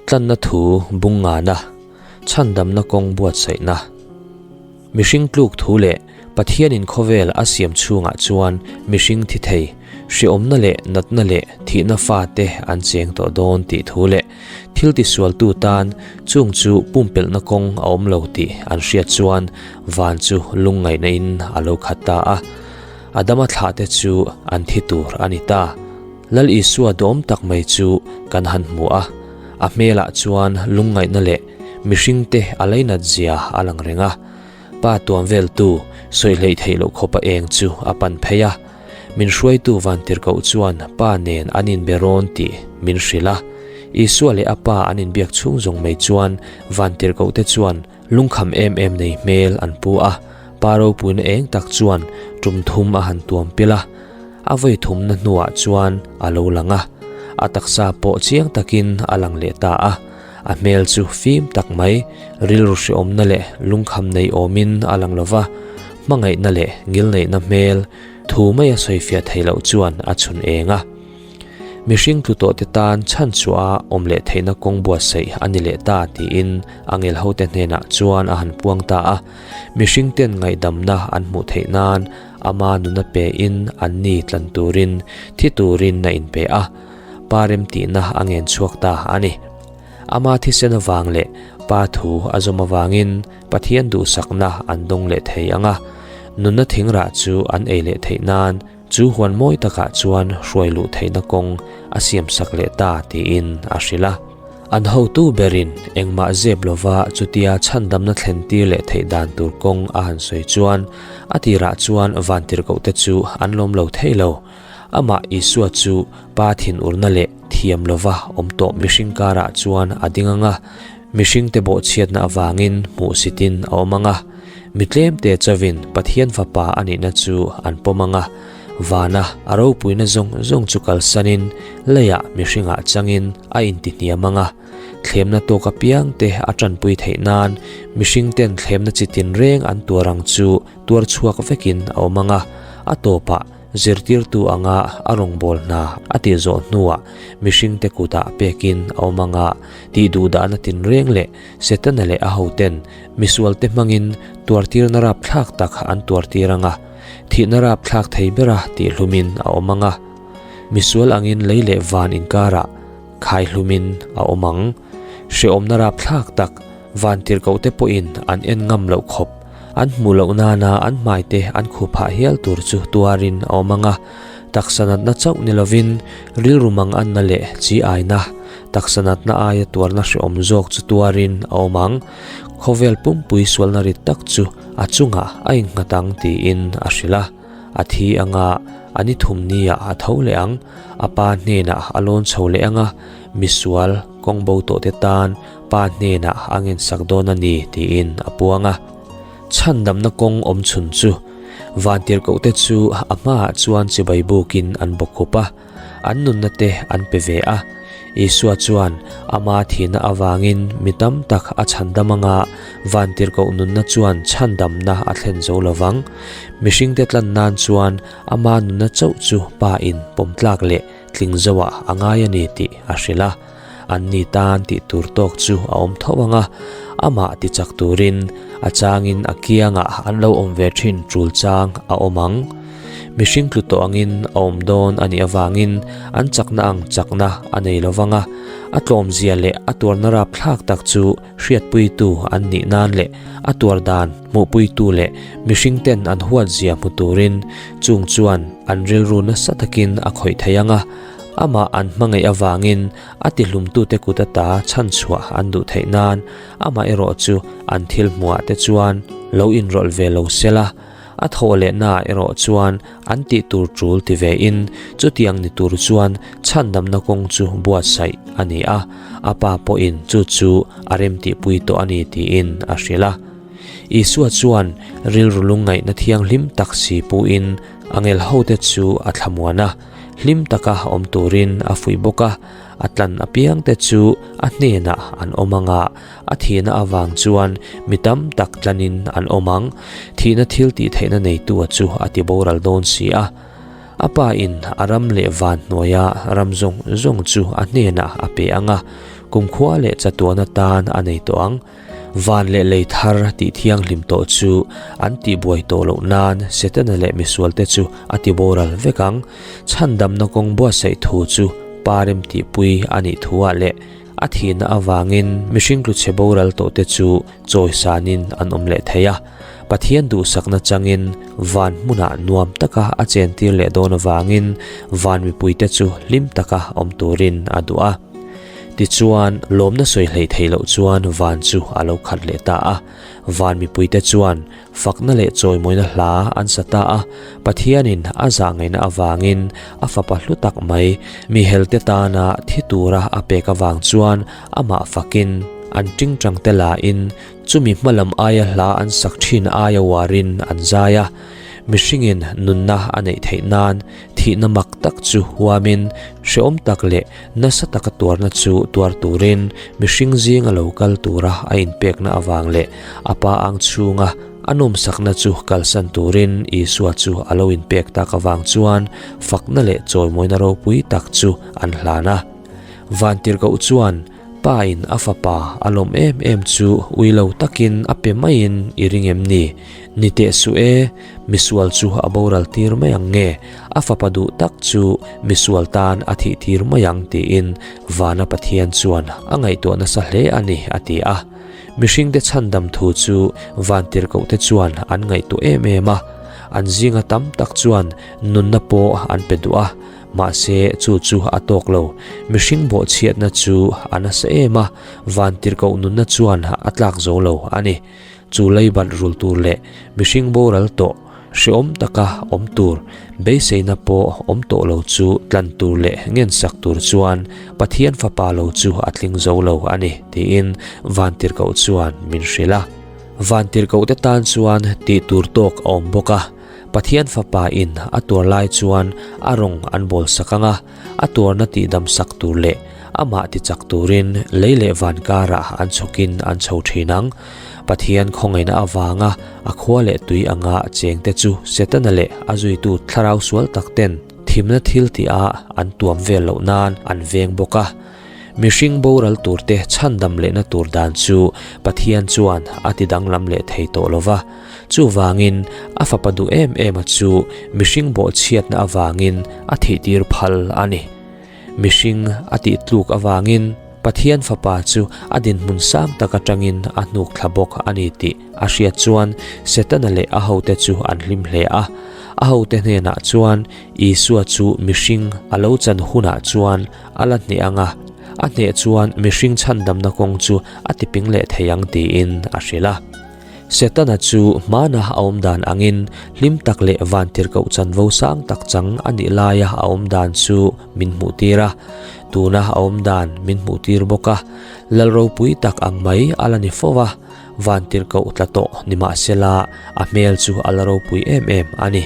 Tlanna thu bung ngana, chhandamna kawng buatsaihna. Mihring tluk thu leh Pathianin khawvel a siam chhungah chuan mihring thi thei, hreawmna leh natna leh thihna fate an cheng tawh dawn tih thu leh thil tisualtu tan chung chu pumpelhna kawng a awm lo tih an hriat chuan van chu lungngaihna in a lo khat ta a. Adama thlahte chu an thi tur a ni ta. Lal Isua dawm tak mai chu kan han hmu a, a hmelah chuan lungngaihna leh mihringte a leinat zia a lang reng a. Pa tuam veltu sawi hleih theih loh khawpa eng chu a pan phei a, min hruaitu Vantirhkoh chuan Pa nen an inbe rawn tih min hrilh a. Isua leh a Pa an inbiak chhung zawng mai chuan Vantirhkohte chuan Lungkham em em nei hmel an pu a, pa ropuina eng tak chuan tum thum a han tuam pil a, a vawi thumna hnuah chuan a lo lang a, a taksa pawh chiang takin a lang leh ta a, a hmel chu fim tak mai, rilru hreawmna leh lungkham nei awmin a lang lo va, hmangaihna leh ngilneihna hmel thu mai a sawifiah theih loh chuan a chhun eng a. Mihring tlu tawhte tan chhan chhuah a awm leh theihna kawng buatsaih a ni leh ta tiin a ngelhote hnenah chuan a han puang ta a. Mihringten ngaihdamna an hmuh theih nan ama nuna pein an ni tlan turin thi turin a inpe a, Pa remtihna a ngen chhuak ta a ni. Ama thisen avang leh Pa thu a zawm avangin Pathian duhsakna an dawng leh thei ang a, nunna thingrah chu an ei leh theih nan Chu huan mawi takah chuan hruai luh theihna kawng a siamsak leh ta tiin a hrilh a. An hotu berin engmah zep lova chutia chhandamna thlen tir leh theih dan tur kawng a han sawi chuan a tirah chuan vantirhkohte chu an lawm lo thei lo. Amah Isua chu Pa thinurna leh thiam lova awm tawh mihring karah chuan a ding ang a, mihringte bawhchhiatna avangin hmuhsitin a awm ang a. Mi tlemte chauhin Pathian Fapa a nihna chu an pawm ang a, vana a ropuina zawng zawng chu kalsanin leiah mihringah changin a intihniam ang a. Thlemna tawk apiangte a tanpui theih nan mihringten thlemna chi tinreng an tuar ang chu tuar chhuak vekin a awm ang a, a tawpah Zirtirtu anga a rawngbâwl hna a tih zawh hnuah mihringte kutah pekin a awm ang a, tih duhdahna tinreng leh Setana leh a hoten misualte hmangin tuartirna rapthlak tak an tuartir ang a, thihna rapthlak thei bera tihhlumin a awm ang a. Misual angin lei leh van inkarah khaihlumin a awm ang. Hrehawmna rapthlak tak vantirhkohte pawhin an en ngam loh khawp, an hmuh loh nana an hmaite an khuh phah hial tur chu tuarin a awm ang a. Taksa natna chauh ni lovin rilru manganna leh chi aina, taksa natna aia tuarna hrehawm zawk chu tuarin a awm ang. Khawvel pumpui sualna rit tak chu a chungah a innghat ang tiin a hrilh a. A thi anga a ni thum niah a tho leh ang, a pa hnenah a lawn chho leh ang a, misual kawng bo tawhte tan pa hnenah a ngensak dawn a ni tiin a puang a. Chhandamna kawng awm chhun chu Vantirhkohte chu a hmaah chuan chibai bukin an bawkkhup a, an nunna te an pe ve a. Isua chuan ama thihna avangin mi tam tak a chhandam anga Vantirhkoh nunna chuan chhandamna a thlen zo lo vang. Mihringte tlan nan chuan ama nunna chauh chu Pa in pawmtlak leh tling zoah a ngai a ni tih a hrilh a. An ni tan tih tur tawk chu a awm tho ang a, amah ti chak turin a changin a kiangah an lo awm ve thin tul chang a awm ang. Mihring tlu tawh angin a awm dawn a nih avangin an chakna ang chakna a nei lo vang a, a tlawmzia leh a tuarna rapthlak tak chu hriatpuitu an nih nan leh a tuar dan hmuhpuitu leh mihringten an huatzia hmu turin chung chuan an rilru nasa takin a khawih thei ang a. Amah an hmangaih avangin a tihlumtute kut ata chhanchhuah an duh theih nan amah erawh chu an thil hmuhah te chuan lo inrawlh ve lo se la, a thawh lehnaah erawh chuan an tih tur tul ti vein chutiang ni tur chuan chhandamna kawng chu buatsaih a ni a, a pa pawhin chu chu a remtihpui tawh a ni tiin a hrilh a. Isua chuan rilru lungngaihna thianghlim tak si puhin angel hote chu a thlamuan a. Hlim taka awm turin a fuih bawk a, a tlan apiangte chu a hnenah an awm ang a, a thihna avang chuan mi tam tak tlanin an awm ang. Thihna thil tih theihna neitua chu a ti boral dawn si a. A Pa in a ram leh van hnuaia ram zawng zawng chu a hnenah a pe ang a, kumkhua leh chatuan atan a nei tawh ang. Van leh lei thar tih thianghlim tawh chu an tihbuai tawh loh nan Setana leh misualte chu a tiboral vek ang. Chhandamna kawng buatsaih thu chu Pa remtihpui a nih thuah leh a thihna avangin mihring tluchhe boral tawhte chu chawisanin an awm leh thei a. Pathian duhsakna changin van hmunah nuam taka a chentir leh dawn avangin van mipuite chu hlim taka awm turin a duh a. Tichuan, lawmna sawi hleih theih loh chuan van chu a lo khat leh ta a. Van mipuite chuan fakna leh chawimawina hla an sa ta a. Pathianin a zah ngaihna avangin a fapa hlu tak mai mihelte tana thi tura a pek avang chuan amah fakin an tingtangte lain chumi hmalam aia hla an sak thin aia uarin an zai a. Mihringin nunna a neih theih nan thihna mak tak chu huamin hrehawm tak leh Nasa taka tuarna chu tuar turin mihring zinga lo kal tura a inpekna avang leh a pa ang chhunga a nawmsakna chu kalsan turin Isua chu a lo inpek tak avang chuan fakna leh chawimawina ropui tak chu an hlan a. Vantirhkoh chuan Pa in a fapa a lawm em em chu ui lo takin a pe maiin i ring em ni? Ni teh suh e, misual chu a boral tir mai ang nge? A fapa duh tak chu misual tan a thih tir mai ang tiin Vana Pathian chuan a ngaihtuah nasa hle a ni, a ti a. Mihringte chhandam thu chu vantirhkohte chuan an ngaihtuah em em a, an zinga tam tak chuan nunna pawh an pe duh a, mahse chu chu a tawk lo. Mihring bawhchhiatna chu a nasa em a, vantirhkoh nunna chuan a tlak zo lo a ni. Chu leibat rul tur leh mihring boral tawh hrehawm taka awm tur beiseina pawh awm tawh lo chu tlan tur leh ngensak tur chuan Pathian fapa lo chu a tling zo lo a ni tiin Vantirhkoh chuan min hrilh a. Vantirhkohte tan chuan tih tur tawk a awm bawk a, Pathian fapa in a tuar lai chuan a rawng an bawl sak ang a, a tuarna tihdam sak tur leh amah tichak turin lei leh van karah an chhawkin an chho thin ang. Pathian khawngaihna avanga a khua leh tui anga chengte chu Setana leh a zuitu thlarau sual tak ten thimna thil tih a an tuam vel loh nan an veng bawk a. Mihring boral turte chhandam lehna tur dan chu Pathian chuan a ti danglam leh thei tawh lo va. Chuvangin a fapa duh em em a chu mihring bawhchhiatna avangin a thihtir phal a ni. Mihring a tih tluk avangin Pathian Fapa chu a dinhmun sang tak atangin a hnuk thla bawk a ni tih a hriat chuan Setana leh a hote chu an hlim hle a. A hote hnenah chuan Isua chu mihring a lo chan hunah chuan a la hneh ang a, a hneh chuan mihring chhandamna kawng chu a tiping leh thei ang tiin a hrilh a. Setana chu hmana a awm dan angin hlim tak leh vantirhkoh chanvo sang tak chang a nih laia a awm dan chu min hmuhtir a, tuna a awm dan min hmuhtir bawk a, lal ropui tak ang mai a la ni fo va, vantirhkoh tla tawh ni mahsela a hmel chu a la ropui em em a ni.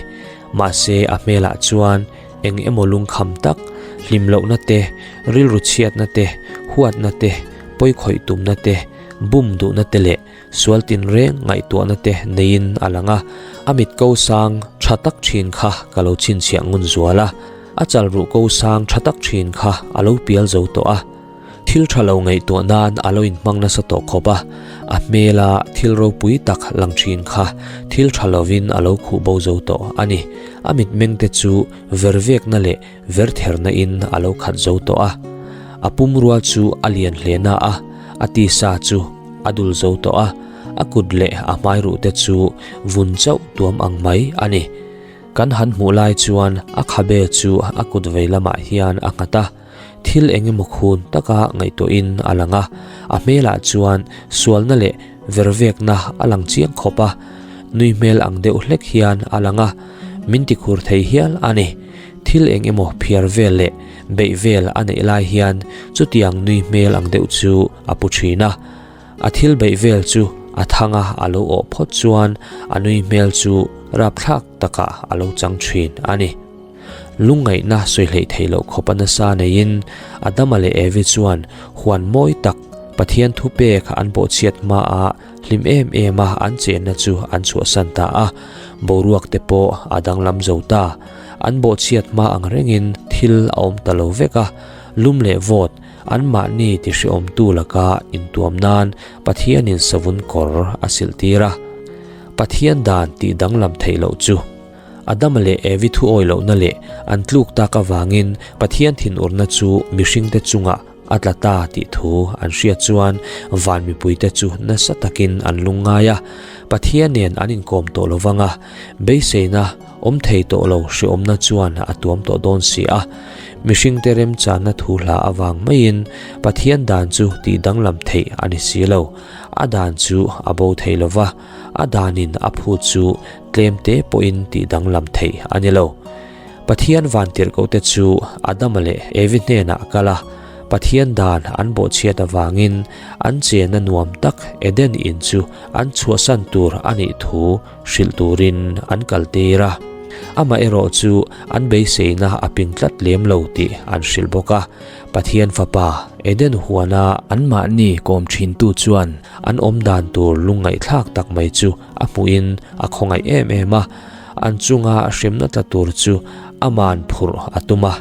Mahse a hmelah chuan eng emaw lungkham tak, hlim lohna te, rilru chhiatna te, huatna te, pawikhawih tumna te, bum duhna te leh Sual tinreng ngaihtuahna te neiin a lang a, a mit ko sang tha tak thin kha ka lo chhinchhiah ngun zual a, a chal ruh ko sang tha tak thin kha a lo pial zo tawh a, thil tha lo ngaihtuah nan a lo inhmang nasa tawh khawp a, a hmela thil ropui tak lang thin kha thil tha lovin a lo khuh bo zo tawh a ni. A mitmeng te chu vervekna leh vertherna in a lo khat zo tawh a, a pumrua chu a lian hle na a, a tisa chu a dul zo tawh a, a kut leh a hmai ruh te chu vun chauh tuam ang mai a ni. Kan han hmuh lai chuan a khabe chu a kut vei lamah hian a nghat a, thil eng emaw khun taka ngaihtuahin a lang a, a hmelah chuan sualna leh vervekna a lang chiang khawp a, nui hmel ang deuh hlek hian a lang a, min tikhur thei hial a ni. Thil eng emaw phiar vel leh beih vel a neih lai hian chutiang nui hmel ang deuh chu a pu thin a. A thil beih vel chu a thanga a lo awh phawt chuan a nui hmel chu rapthlak takah a lo chang thin a ni. Lungngaihna sawi hleih theih loh khawpa nasa neiin Adama leh Evi chuan huan mawi tak Pathian thupek an bawhchhiat hmaah hlim em em a an chenna chu an chhuahsan ta a, boruak te pawh a danglam zo ta. an bawhchhiat hma ang rengin thil a awm ta lo vek a, lum leh vawt anmahni tihriawmtu laka intuam nan Pathianin savun kawr a silhtir a. Pathian dan tih danglam theih loh chu Adama leh Evi thu awi lohna leh an tluk tak avangin Pathian thinurna chu mihringte chungah a tla ta tih thu an hriat chuan van mipuite chu nasa takin an lungngai a, Pathian nen an inkawm tawh lo vang a, beiseina awm thei tawh lo hreawmna chuan a tuam tawh dawn si a. Mihringte remchanna thu hla avang maiin Pathian dan chu tih danglam theih a ni si lo, a dan chu a bo thei lo va, a danin a phut chu tlem te pawhin tih danglam theih a ni lo. Pathian vantirhkohte chu Adama leh Evi hnenah a kal a, Pathian dan an bawhchhiat avangin an chenna nuam tak Eden in chu an chhuahsan tur a nih thu hrilh turin an kaltir a. Amaherawh chu an beiseina a ping tlat lem lo tih an hrilh bawk a. Pathian Fapa Eden huana anmahni kawm thintu chuan an awm dan tur lungngaihthlak tak mai chu a hmuhin a khawngaih em em a. An chunga hremna tla tur chu aman phurh a tum a.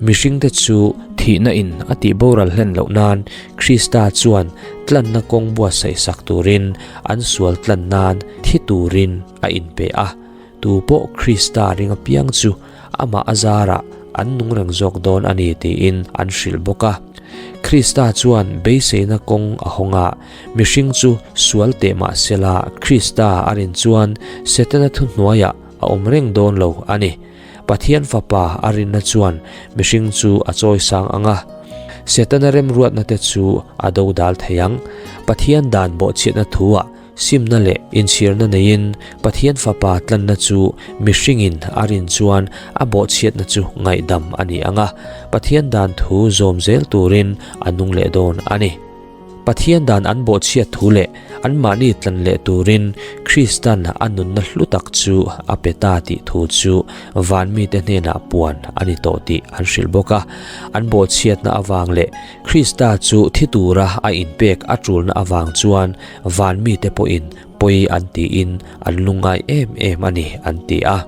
Mihringte chu thihna in a tih boral hlen loh nan Krista chuan tlanna kawng buatsaih sak turin an sual tlan nan thi turin a inpe a. Tu pawh Krista ring apiang chu amah a zarah an nung reng zawk dawn a ni tiin an hrilh bawk a. Krista chuan beiseina kawng a hawng a, mihring chu sual teh mah sela Krista a rin chuan Setana thuhnuaiah a awm reng dawn lo a ni. Pathian Fapa a rinna chuan mihring chu a chawisang ang a, Setana remruatna te chu a dodal thei ang. Pathian dan bawhchhiatna thuah Simna leh inchhirna neiin Pathian Fapa tlanna chu mihringin a rin chuan a bawhchhiatna chu ngaihdam a ni ang a, Pathian dan thu zawm zel turin a nung leh dawn a ni. Pathian dan an bawhchhiat thu leh anmahni tlan leh turin Kristan a nunna hlu tak chu a pe ta tih thu chu van mite hnenah puan a ni tawh tih an hrilh bawk a. An bawhchhiatna avang leh Krista chu thi tura a inpek a tulna avang chuan Van mite pawhin pawi an tiin an lungngai em em a ni an ti a.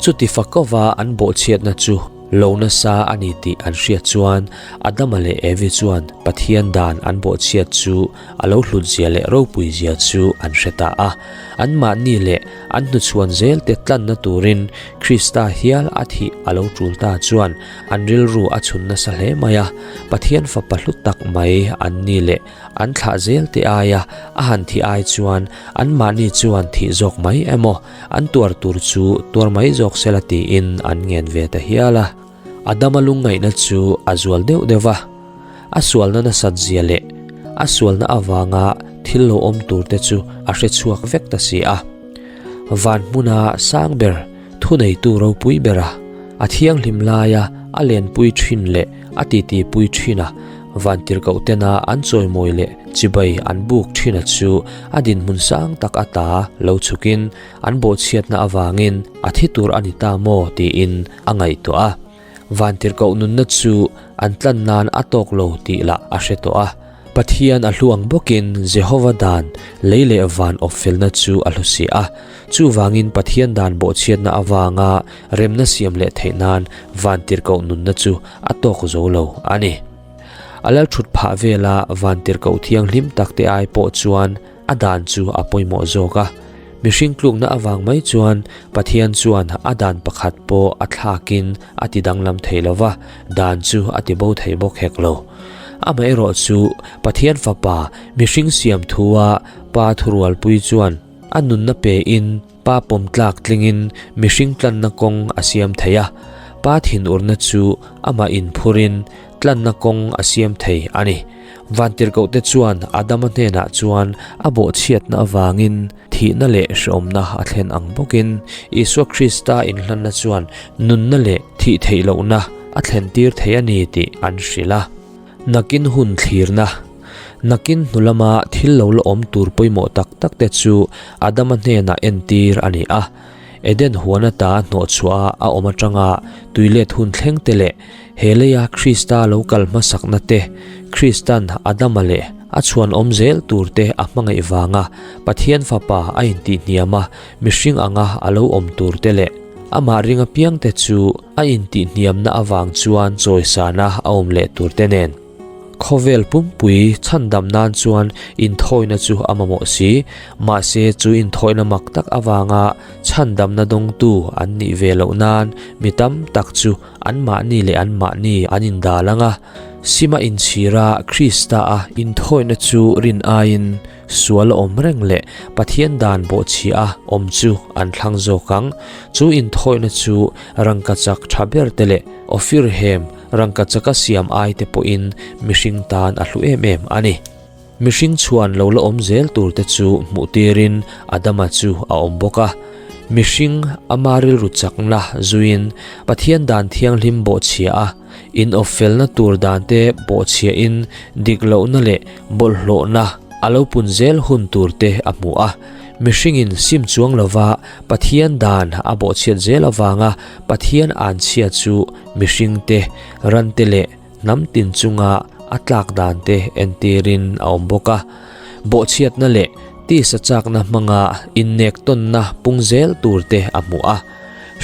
Chuti fakova an bawhchhiatna chu lo nasa a ni tih an hriat chuan Adama leh Evi chuan Pathian dan an bawhchhiat chu a lo hlutzia leh ropuizia chu an hre ta a. Anmahni leh an hnuchhuan zelte tlanna turin Krista hial a thih a lo tul ta chuan an rilru a chhun nasa hle mai a. Pathian fapa hlu tak mai an ni leh An thlah zel te aia a han thih ai chuan anmahni chuan thih zawk mai emaw an tuar tur chu tuar mai zawk sela tiin an ngen ve ta hial a. Adama lungngaihna chu a zual deuh deuh va, a sualna nasat zia leh a sualna avanga thil lo awm tur te chu a hre chhuak vek ta si a. Van hmuna sang ber thuneitu ropui bera a thianghlim laia a lenpui thin leh a titipui thin a, vantirhkoh tena an chawimawi leh chibai an buk thin a chu a dinhmun sang tak ata lo chhukin an bawhchhiatna avangin a thi tur a ni ta maw tiin a ngaihtuah a. Vantirhkoh nunna chu an tlan nan a tawk lo tih lah a hre tawh a. Pathian a hlu ang bawkin Jehova dan lei leh van awp felna chu a hlu si a. Chuvangin Pathian dan bawhchhiatna avanga remna siam leh theih nan vantirhkoh nunna chu a tawk zo lo a ni. A lalthut phah vela vantirhkoh thianghlim takte ai pawh chuan A dan chu a pawimawh zawk a. Mihring tlukna avang mai chuan Pathian chuan a dan pakhat pawh a thlakin a ti danglam thei lo va, dan chu a ti bo thei bawk hek lo. Amaherawh chu Pathian Fapa mihring siam thua Pa thurualpui chuan a nunna pein Pa pawm tlak tlingin mihring tlanna kawng a siam thei a, Pa thinurna chu amah inphurin tlanna kawng a siam thei a ni. Vantirhkohte chuan Adama hnenah chuan a bawhchhiatna avangin thihna leh hrehawmna a thlen ang bawkin Isua Krista inhlanna chuan nunna leh thih theih lohna a thlentir thei a ni tih an hrilh a. Nakin hun thlirna, Nakin hnu lama thil lo la awm tur pawimawh tak takte chu Adama hnenah entir a ni a. Eden huan ata hnawhchhuah a awm atanga tuilet hun thleng te leh he leia Krista lo kal hmasakna te, Kristan Adama leh a chhuan awm zel tur te a hmangaih vanga Pathian Fapa a intihhniam a, mihring anga a lo awm tur te leh. Amah ring apiangte chu a intihhniamna avang chuan chawisana a awm leh turte nen. Khawvel pumpui chhandam nan chuan inthawina chu a mamawh si, mahse chu inthawina mak tak avanga chhandamna dawngtu an nih ve loh nan mi tam tak chu anmahni leh anmahni an indal ang a. Sima inchhira Krista-a inthawina chu rin aiin sual a awm reng leh Pathian dan bawhchhia a awm chu an thlang zawk ang. Chu inthawina chu rangkachak tha ber te leh Ophir hem Rangkachaka siam ai te pawhin mihring tan a hlu em em a ni. Mihring chhuan lo la awm zel tur te chu hmuh tirin Adama chu a awm bawk a. Mihring ama rilru chakna zuiin Pathian dan thianghlim bawhchhia a, inawp felna tur dan te bawhchhiahin dik lohna leh bawlhhlawhna a lo pun zel hun tur te a hmu a. Mihringin sim chuang lova Pathian dan a bawhchhiat zel avanga Pathian anchhia chu Mihringte, rante leh hnam tin chunga a tlak dante entirin a awm bawk a. Bawhchhiatna leh tisa chakna hmanga innek tawnna pung zel turte a hmu a.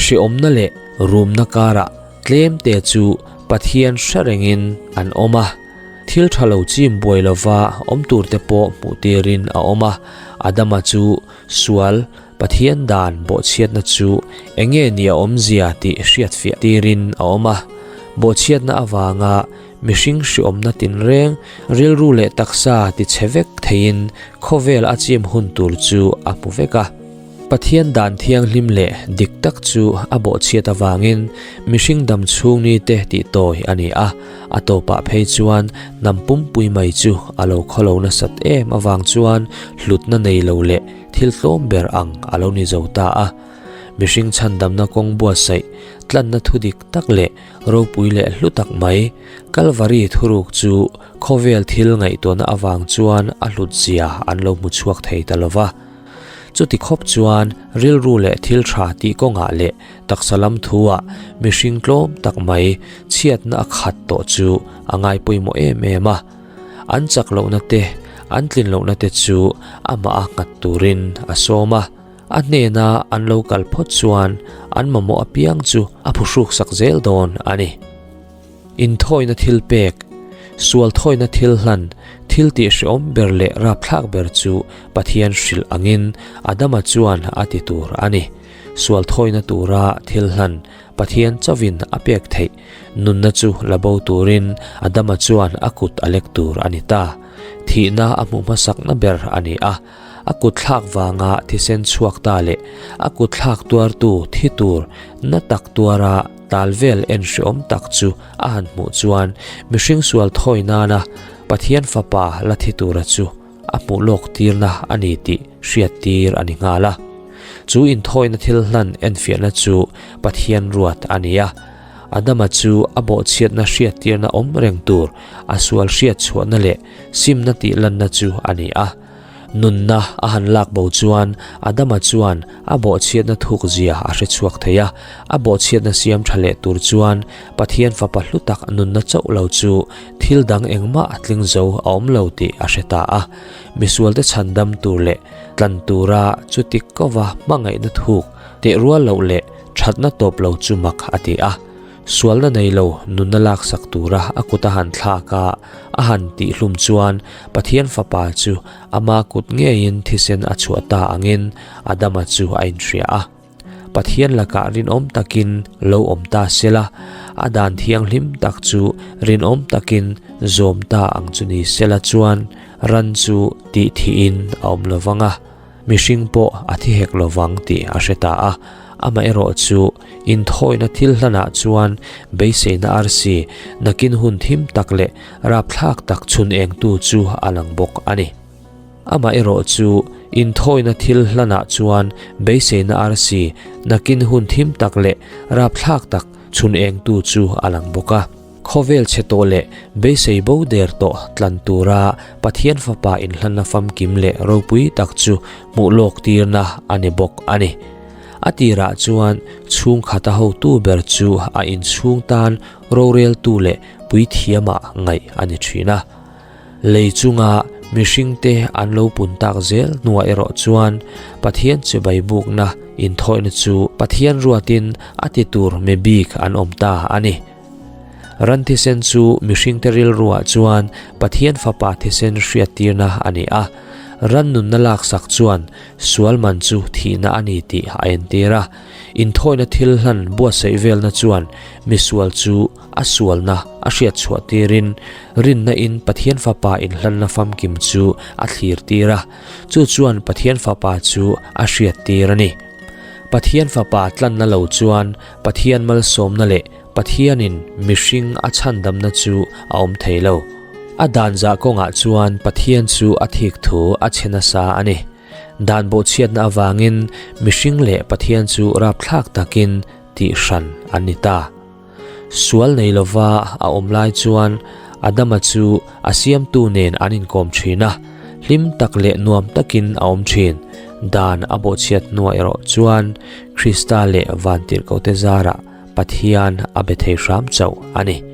Hreawmna leh rumna karah tlemte chu Pathian hre rengin an awm a. Thil tha lo chim buai lova awm turte pawh hmuh tirin a awm a. Adama chu sual Pathian dan bawhchhiatna chu enge ni a awmzia tih hriatfiah tirin a awm a. Bawhchhiatna avanga mihring hriawmna tinreng rilru leh taksa tichhe vek theiin khawvel a chim hun tur chu a hmu vek a. Pathian dan thianghlim leh dik tak chu a bawhchhiat avangin mihring dam chhung ni te tih tawi a ni a. A tawpah phei chuan hnam pumpui mai chu a lo khawlo nasat em avang chuan hlutna nei lo leh Thil tlawm ber ang a lo ni zo ta a. Mihring chhandamna kawng buatsaih, tlanna thu dik tak leh ropui leh hlu tak mai, Kalvari thuruk chu khawvel thil ngaihtuahna avang chuan a hlut zia an lo hmu chhuak thei ta lo va. Chuti khawp chuan rilru leh thil tha tih kawngah leh taksa lam thuah mihring tlawm tak mai chhiatna a khat tawh chu a ngai pawimawh em em a. An chak lohna te, an tlin lohna te chu amah a nghat turin a sawm a. A hnena an lo kal phawt chuan an mamawh apiang chu a phuhruk sak zel dawn a ni. Inthawina thil pek, sual thawina thil hlan, thil tih hrehawm ber leh rapthlak ber chu Pathian hrilh angin Adama chuan a ti tur a ni. Sual thawina tura thil hlan Pathian chauhin a pek theih nunna chu la bo turin Adama chuan a kut a lek tur a ni ta. Thihna a hmuh hmasakna ber a ni a, a kut thlak vanga thisen chhuak ta leh a kut thlak tuartu thi tur na tak tuara tal vel en hreawm tak chu a han hmuh chuan mihring sual thawi nana Pathian Fapa la thi tura chu a hmuh lawk tirna a ni tih hriat tir a ni nghal a. Chu inthawina thil hlan enfiahna chu Pathian ruat a ni a. Adama chu a bawhchhiatna hriat tirna awm reng tur a sual hriat chhuahna leh simna tih lanna chu a ni a. Nunna a han lak bo chuan Adama chuan a bawhchhiatna thuk zia a hre chhuak thei a. A bawhchhiatna siam tha leh tur chuan Pathian fapa hlu tak nunna chauh lo chu Thil dang engmah a tling zo a awm lo tih a hre ta a, misualte chhandam tur leh tlan tura chuti kova hmangaihna thuk teh rual loh leh thatna tawp lo chu mak a ti a. Sualna nei lo nunna laksak tura a kut a han thlak a, a han tihhlum chuan Pathian Fapa chu ama kut ngeiin thisen a chhuah ta angin Adama chu a inhria a. Pathian lakah rinawm takin lo awm ta sela, a dan thianghlim tak chu rinawm takin zawm ta ang chu ni sela chuan ran chu tih thihin a awm lo vang a, mihring pawh a thi hek lo vang tih a hre ta a. Amaherawhchu, inthawina thil hlanah chuan beiseina arsi nakin hun thim tak leh rapthlak tak chhun engtu chu a lang bawk a ni. Amaherawhchu, inthawina thil hlanah chuan beiseina arsi nakin hun thim tak leh rapthlak tak chhun engtu chu a lang bawk a. Khawvel chhe tawh leh beisei bo der tawh tlan tura Pathian Fapa inhlanna famkim leh ropui tak chu hmuh lawk tirna a ni bawk a ni. A tirah chuan chhungkhata hotu ber chu a inchhung tan roreltu leh puithiamah ngaih a ni thin a. Lei chunga Mihringte an lo pun tak zel hnuah erawh chuan Pathian chibai bukna inthawihna chu Pathian ruatin a ti tur mi bik an awm ta a ni. Ran thisen chu mihringte rilruah chuan Pathian Fapa thisen hriattirna a ni a. Ran nunna laksak chuan sual man chu thihna a ni tih a entir a. Inthawihna thil hlan buatsaih velna chuan misual chu a sualna a hriat chhuah tirin rinna in Pathian Fapa inhlanna famkim chu a thlir tir a, chu chuan Pathian Fapa chu a hriat tir a ni. Pathian Fapa tlanna lo chuan Pathian malsawmna leh Pathianin mihring a chhandamna chu a awm thei lo. A dan zah kawngah chuan Pathian chu a thik thu a chhe nasa a ni. Dan bawhchhiatna avangin mihring leh Pathian chu rapthlak takin tih hran an ni ta. Sual nei lova a awm lai chuan Adama chu a siamtu nen an inkawm thin a, hlim tak leh nuam takin a awm thin. Dan a bawhchhiat hnuah erawh chuan Krista leh Vantirhkohte zarah Pathian a be thei hram chauh a ni.